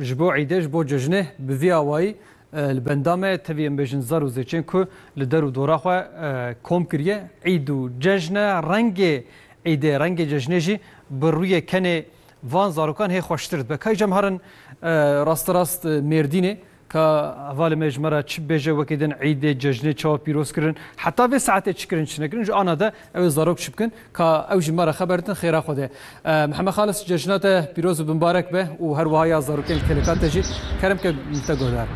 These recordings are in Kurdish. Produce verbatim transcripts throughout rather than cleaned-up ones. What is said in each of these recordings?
Ji bo îdê, ji bo cejnê bi vî awayî, e, li benda me tevî em bêjin zar û zêçên ku li der û dora xwe, e, kom kiriye. Îd û cejne rengê îdê, rengê cejnê jî bi rûyê kenê van zarokan hê xweştir dibe. Kay cem herin, e, rasterast, e, Mêrdînê, ka hevalê me ji me re çi bêje, wekî din îdê cejnê çawa pîroz kirin, heta vê saetê çi kirin çi nekirin, ji ana de ew ê zarok çi bikin, ka ew jî me re xeber din xêra Xwedê. E, Mihemed Xalis, cejna te pîroz û bimbarek be û her wiha ya zarokên li keleka te jî. Kerem ke min te guhdar.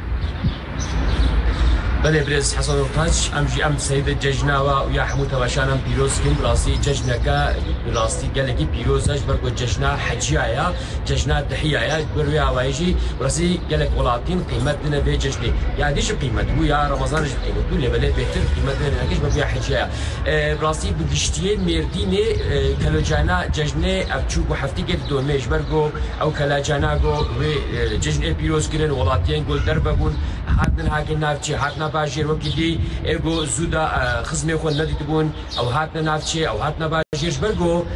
Belê birêz Hesen Ortaç, em jî em serî de cejna we û ya hemû tevaşan em pîroz dikin. Bi rastî cejneke, bi rastî gelekî pîroz e, ji ber ku cejna heciya ye, cejna dihiya ye. Ji ber wê awayî jî bi rastî gelek welatîn qîmet dine vê cejnê. Ya dî jî qîmet bû, ya Remezan jî qîmet bû, lê belê bêhtir qîmet dine vê ji ber ku ya heciya ye. E, bi rastî bi giştiyê Mêrdînê, e, kelocana cejnê ev çû ku heftîkê didome, ji ber ku ew kelacana ku wê, e, cejnê pîroz kirin, welatiyên ku li derve bûn, hatin hake navçê, hatina bajêr, wekî dî ê ku zû de, e, xizmê xwe nedîtibûn, ew hatine navçê, ew hatine bajêr, ji ber ku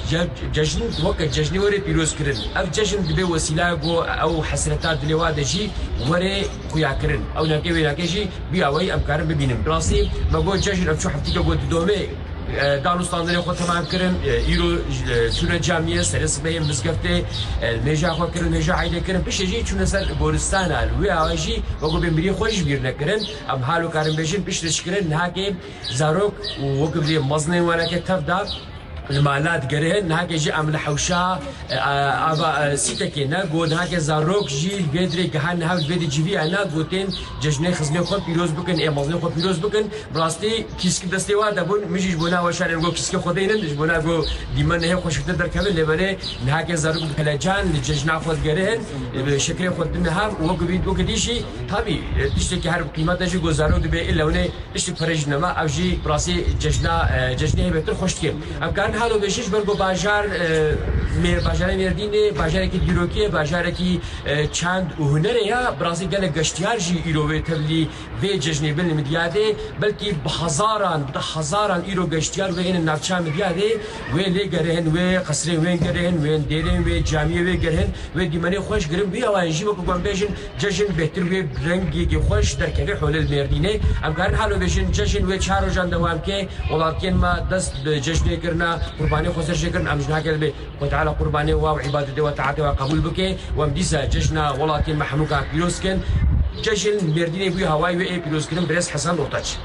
ce-, cejn weke cejnê were pîroz kirin. Ev cejn dibe wesîlaya ku ew hesreta dilê wa de jî were xuya kirin. Ew nake wê nake jî bi awayî em karin bibînin. Bi rastî me got cejn ev çû heftîke got didome, e, dan û standinê xwe temam kirin, e, îro, e, çûne camiyê, serê sibehê mizgeftê, e, mêja xwe kirin, mêja eydê kirin. Piştê jî çûne ser goristana, li wê awa jî wek bê mirî xwe ji bîr nekirin. Em halo karin bêjin, pişt li şikirin, nihakê zarok û wek bê mezinên waneke tev da, li mala digerihin, nihakê jî em li hewşa, e, ava, e, sîtekê ne, got nihakê zarok jî li vê dirê gihan niha li vê di civiyane, gotên cejnê xizmê xwe pîroz bikin, ê mezinê xwe pîroz bikin. Bi rastî kîskî destê wa de bûn, min jî ji bona weşanê got kîskê xwe deynin, ji bona got dîmen nehê xweşiktir derkevin, lê belê nihakê zarok bi kelecan li cejna xwe digerihin, e, şekrê xwe didin niha, wek bî, wek dî jî, tabî, e, tiştekî her qîmet e jî got zarok dibe, illa hûnê Tiştek pere jî nema, ev jî bi rastî cejna, e, cejnê hê bêtir xweş dike. Em karin halo bêjin ji ber ku bajar, e, Mêr-, bajarê Mêrdînê, bajarekî dîrokî ye, bajarekî, e, çand û hunerê ya, bi rastî gelek geştiyar jî îro wê tevlî vê cejnê bin li Midyadê, belkî bi hezaran, bi hezaran îro geştiyar wê êne navça Midyadê, wê lê gerihin, wê qesrên wê gerihin, wê dêrên wê camiyê wê gerihin, wê dîmenê xweş girin, wî awayî jî wekî ku em bêjin, Cejn bêhtir wê rengekî xweş derkeve holê li Mêrdînê. Em karin halo bêjin, cejn wê çar rojan dewam ke, welatiyên me dest bi cejnê kirina, qurbanê xwe ser jê kirin, em ji nake li bê Xwe Teala qurbanê wa û îbadetê wa, taetê wa qebûl bike û em dîsa cejna welatiyên me hemûka pîroz kin. Cejn Mêrdînê bûye hawayî wê ê pîrozkirin birêz Hesen Ortaç.